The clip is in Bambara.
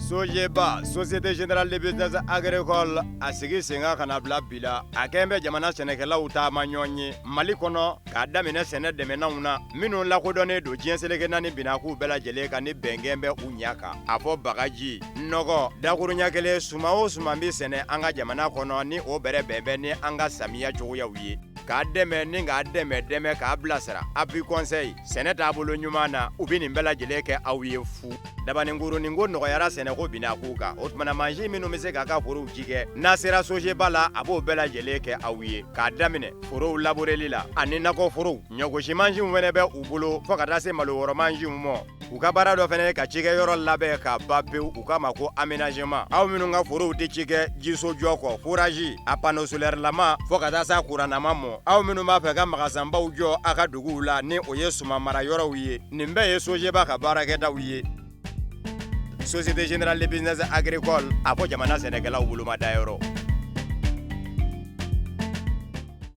Sogeba, Société Générale de Business Agricole, a sigi sen kan ka na bila bi la, a kɛn bɛ jamana sɛnɛkɛlaw taama ɲɔgɔn ye Mali kɔnɔ, k'a daminɛ sɛnɛ dɛmɛnanw na minnu lakodɔnnen don diɲɛ seleke naani binakuw bɛɛ lajɛlen kan ni bɛnkɛn bɛ u ɲɛ kan, a fɔ bagaji, nɔgɔ, dakuruɲɛ kelen, suman o suman bɛ sɛnɛ an ka jamana kɔnɔ ni o bɛrɛ bɛn bɛ ni an ka samiya cogoyaw ye, k'a dɛmɛ ni k'a dɛmɛ dɛmɛ k'a bilasira, appui conseil sɛnɛ taabolo ɲuman na, u bɛ nin bɛɛ lajɛlen kɛ aw ye fu. Dabaninkurunin ko nɔgɔyara sɛnɛko binakuw kan. O tuma na mansin minnu bɛ se k'a ka forow ji kɛ, n'a sera Sogeba la, a b'o bɛɛ lajɛlen kɛ aw ye, k'a daminɛ forow laboreli la ani nakɔ forow ɲɔgosi mansinw fana bɛ u bolo, fo ka taa se malo wɔrɔ mansinw ma. U ka baara dɔ fana ye ka cikɛyɔrɔ labɛn ka ban pewu, u k'a ma ko aménagement. Aw minnu ka forow tɛ cikɛ jiso jɔ kɔ, forage a panneau solaire lama fo ka taa se a kurannama mɔ, aw minnu b'a fɛ ka magasanbaw jɔ aw ka duguw la ni o ye suman mara yɔrɔw ye, nin bɛɛ ye Sogeba ka baarakɛdaw ye. Société Générale de Business Agricole, a ko jamana sɛnɛkɛlaw bolomada yɔrɔ.